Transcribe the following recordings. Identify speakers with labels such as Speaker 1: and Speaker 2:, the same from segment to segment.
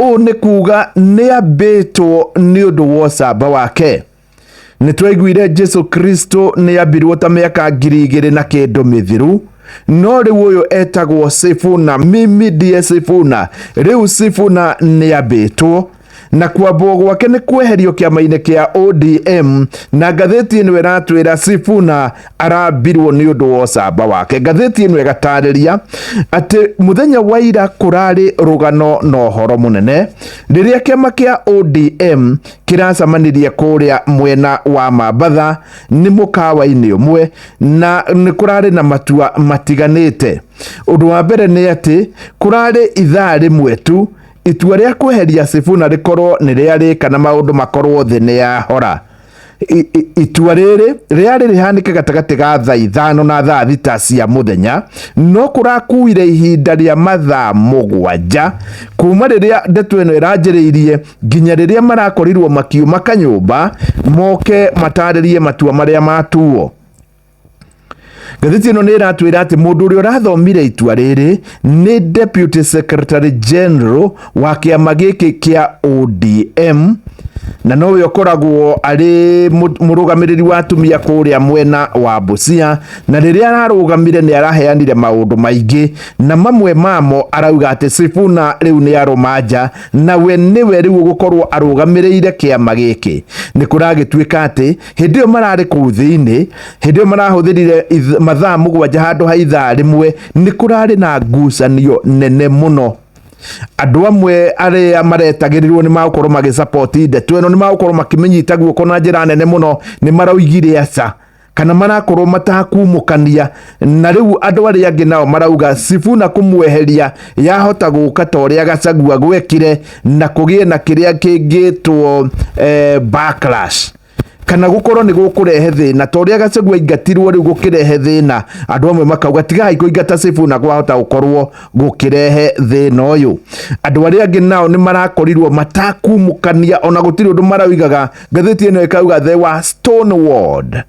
Speaker 1: Ũũ nĩ kuga nĩ ambĩtwo nĩ ũndũ wa ũcamba wake. Nĩ twaiguire Jesu Kristo nĩ ambirwo ta mĩaka 2000 na kĩndũ mĩthiru, no rĩu ũyũ etagwo Sifuna, mimi ndiye Sifuna. Rĩu Sifuna nĩ ambĩtwo na kwambwo gwake nĩ kweherio kĩama-inĩ kĩa ODM, na ngathĩti ĩno ĩratwĩra Sifuna arambirwo nĩ ũndũ wa ũcamba wake. Ngathĩti ĩno ĩgatarĩria atĩ mũthenya wa ira kũrarĩ rũgano na ũhoro mũnene rĩrĩa kĩama kĩa ODM kĩracemanirie kũrĩa mwena wa Mambatha nĩ mũkawa-inĩ ũmwe, na nĩ kũrarĩ na matua matiganĩte. Ũndũ wa mbere nĩ atĩ kũrarĩ ithaa rĩmwe tu itua rĩa kweheria Sifuna rĩkorwo nĩ rĩarĩka na maũndũ makorwo thĩ nĩ yahora. Itua rĩrĩ rĩarĩ rĩhanĩke gatagatĩ ga thaa 5 na thaa 6 cia mũthenya, no kũrakuire ihinda rĩa mathaa 7 kuma rĩrĩa ndeto ĩno ĩranjĩrĩirie nginya rĩrĩa marakorirwo makiuma kanyũmba moke matarĩrie matua marĩa matuo. Ngathĩti ĩno nĩ ĩratwĩra atĩ mũndũ ũrĩa ũrathomire itua rĩrĩ nĩ Deputy Secretary General wa kĩama gĩkĩ kĩa ODM, na nowe ũkoragwo arĩ mũrũgamĩrĩri wa atumia kũrĩa mwena wa Busia, na rĩrĩa ararũgamire nĩ araheanire maũndũ maingĩ, na mamwe mamo arauga atĩ Sifuna rĩu nĩ arũma nja, na we nĩwe rĩu ũgũkorwo arũgamĩrĩire kĩama gĩkĩ. Nĩ kũragĩtuĩka atĩ hĩndĩ ĩyo mararĩ kũu thĩinĩ, hĩndĩ ĩyo marahũthĩrire mathaa 7 handũ ha ithaa rĩmwe, nĩ kũrarĩ na ngucanio nene mũno. Andũ amwe arĩa maretagĩrĩrwo nĩ magũkorwo magĩsupport ndeto ĩno, nĩ magũkorwo makĩmĩnyita guoko na njĩra nene mũno, nĩ maraugire aca kana marakorwo matakumũkania, na rĩu andũ arĩa angĩ nao marauga Sifuna kũmweheria yahota gũka ta ũrĩa Gachagua gwekire na kũgĩe na kĩrĩa kĩngĩtwo backlash, kana gũkorwo nĩ gũkũrehe thĩna ta ũrĩa Gachagua aingatirwo, rĩu gũkĩrehe thĩna. Andũ amwe makauga tigai kũingata Sifuna, kwahota gũkorwo gũkĩrehe thĩna ũyũ. Andũ arĩa angĩ nao nĩ marakorirwo matakumũkania, ona gũtirĩ ũndũ maraugaga. Ngathĩti ĩno ĩkauga they were stonewalled.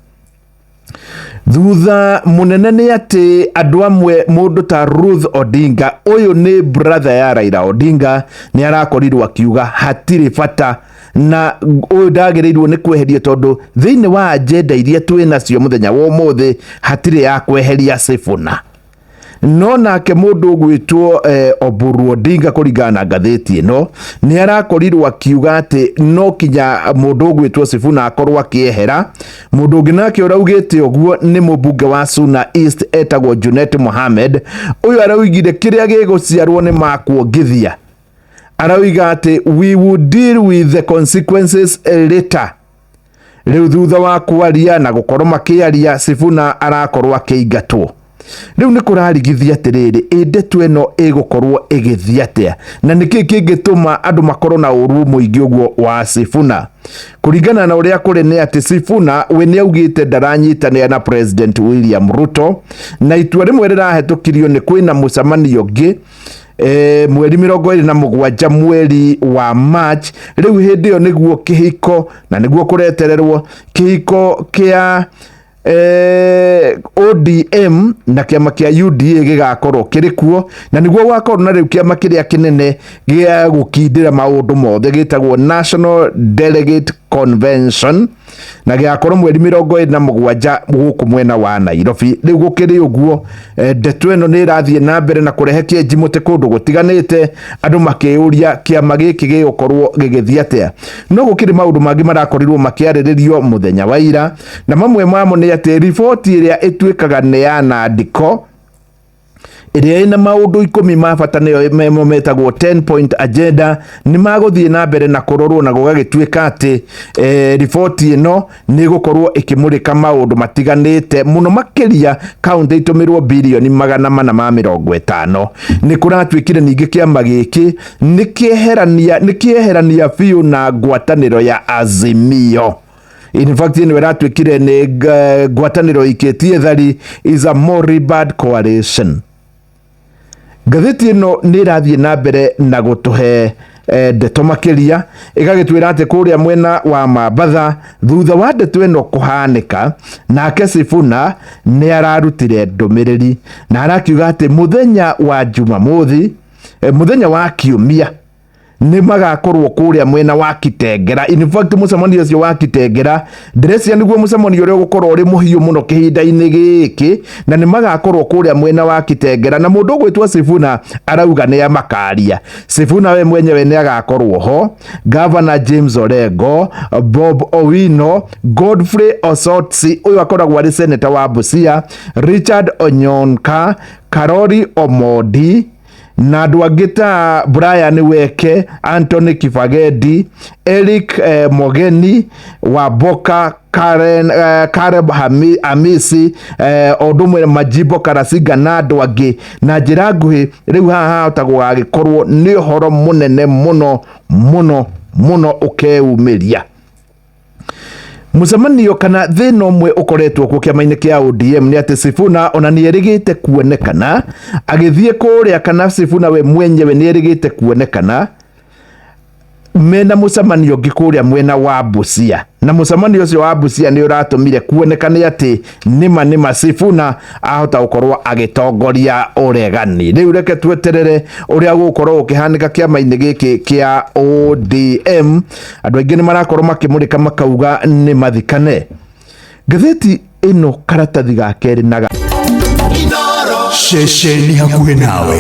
Speaker 1: Thutha mũnene nĩ atĩ andũ amwe, mũndũ ta Ruth Odinga, ũyũ nĩ brother ya Raila Odinga, nĩ arakorirwo akiuga hatirĩ bata na ũyũ ndagĩrĩirwo nĩ kweherio, tondũ thĩinĩ wa agenda iria twĩ nacio mũthenya wa ũmũthĩ hatirĩ ya kweheria Sifuna. No nake mũndũ ũgwĩtwo Oburu Odinga, kũringana na ngathĩti ĩno, nĩ arakorirwo akiuga atĩ no kinya mũndũ ũgwĩtwo Sifuna akorwo akĩehera. Mũndũ ũngĩ nake ũraugĩte ũguo nĩ mũmbunge wa Suna East etagwo Junet Mohamed. Ũyũ araugire kĩrĩa gĩgũciarwo nĩ makuongithia. Arauga atĩ we will deal with the consequences later. Rĩu thutha wa kwaria na gũkorwo makĩaria, Sifuna arakorwo akĩingatwo. Rĩu nĩ kũrarigithia atĩrĩrĩ, ĩ ndeto ĩno ĩgũkorwo ĩgĩthiĩ atĩa, na nĩkĩ kĩngĩtũma andũ makorwo na ũru mũingĩ ũguo wa Sifuna? Kũringana na ũrĩa kũrĩ nĩ atĩ Sifuna we nĩ augĩte ndaranyitanĩra na President William Ruto, na itua rĩmwe rĩrahetũkirio nĩ kwĩna mũcemanio ũngĩ mweri 27 mweri wa March. Rĩu hĩndĩ ĩyo nĩguo kĩhiko, na nĩguo kũretererwo kĩhiko kĩa ODM na kĩama kĩa UDA gĩgakorwo kĩrĩ kuo, na nĩguo gwakorwo na rĩu kĩama kĩrĩa kĩnene gĩa gũkindĩra maũndũ mothe gĩtagwo National Delegate Convention, na gĩgakorwo mweri 27 gũkũ mwena wa Nairobi. Rĩu gũkĩrĩ ũguo, ndeto ĩno nĩ ĩrathiĩ na mbere na kũrehe kĩenji mũtĩ kũndũ gũtiganĩte, andũ makĩũria kĩama gĩkĩ gĩgũkorwo gĩgĩthiĩ atĩa. No gũkĩrĩ maũndũ mangĩ marakorirwo makĩarĩrĩrio mũthenya wa ira, na mamwe mamo nĩ atĩ riboti ĩrĩa ĩtuĩkaga nĩ ya nandiko ĩrĩa ĩna maũndũ 10 ma bata, nĩyo memo metagwo 10 point agenda, nĩ magũthiĩ na mbere na kũrorwo, na gũgagĩtuĩka atĩ riboti ĩno nĩ ĩgũkorwo ĩkĩmũrĩka maũndũ matiganĩte mũno, makĩria kaũntĩ itũmĩrwo birioni 450. Nĩ kũratuĩkire ningĩ kĩama gĩkĩ nĩ kĩeherania biũ na ngwatanĩro ya Azimio. In fact, ĩno ĩratuĩkire nĩ ngwatanĩro ikĩtie thari, is a moribund coalition. Ngathĩti ĩno nĩ ĩrathiĩ na mbere na gũtũhe ndeto makĩria, ĩgagĩtwĩra atĩ kũrĩa mwena wa Mambatha, thutha wa ndeto ĩno kũhanĩka, nake Sifuna nĩ ararutire ndũmĩrĩri na arakiuga atĩ mũthenya wa Jumamothi, mũthenya wa Kiumia, Nĩ magakorwo kũrĩa mwena wa Kitengera. In fact, mũcemanio ũcio wa Kitengera ndĩreciria nĩguo mũcemanio ũrĩa ũgũkorwo ũrĩ mũhiũ mũno kĩhinda-inĩ gĩkĩ, na nĩ magakorwo kũrĩa mwena wa Kitengera, na mũndũ ũgwĩtwo Sifuna arauga nĩ amakaria. Sifuna we mwenyewe nĩ agakorwo ho, Governor James Orengo, Bob Owino, Godfrey Osotsi ũyũ akoragwo arĩ senator wa Busia, Richard Onyonka, Karori Omondi na andũ angĩ ta Brian Weke, Anthony Kibagendi, Eric Mogeni, Wamboka Karen, Caleb Hamisi, o ũndũ ũmwe Majimbo Karasinga na andũ angĩ. Na njĩra nguhĩ rĩu haha hahota gũgagĩkorwo nĩ ũhoro mũnene mũno mũno mũno ũkeumĩria. Mũcemanio kana thĩna ũmwe ũkoretwo kuo kĩama-inĩ kĩa ODM nĩ atĩ Sifuna ona nĩ erĩgĩte kuonekana agĩthiĩ kũrĩa, kana Sifuna we mwenyewe nĩ erĩgĩte kuonekana mena mũcemanio ũngĩ kũrĩa mwena wa Busia, na mũcemanio ũcio wa Busia nĩ ũratũmire kuonekane atĩ nĩma nĩma Sifuna ahota gũkorwo agĩtongoria ũregani. Rĩu reke tweterere ũrĩa gũgũkorwo gũkĩhanĩka kĩama-inĩ gĩkĩ kĩa ODM. Andũ aingĩ nĩ marakorwo makĩmũrĩka makauga nĩ mathikane. Ngathĩti ĩno karatathi ga kerĩ na
Speaker 2: ceceni hakuhĩ nawe.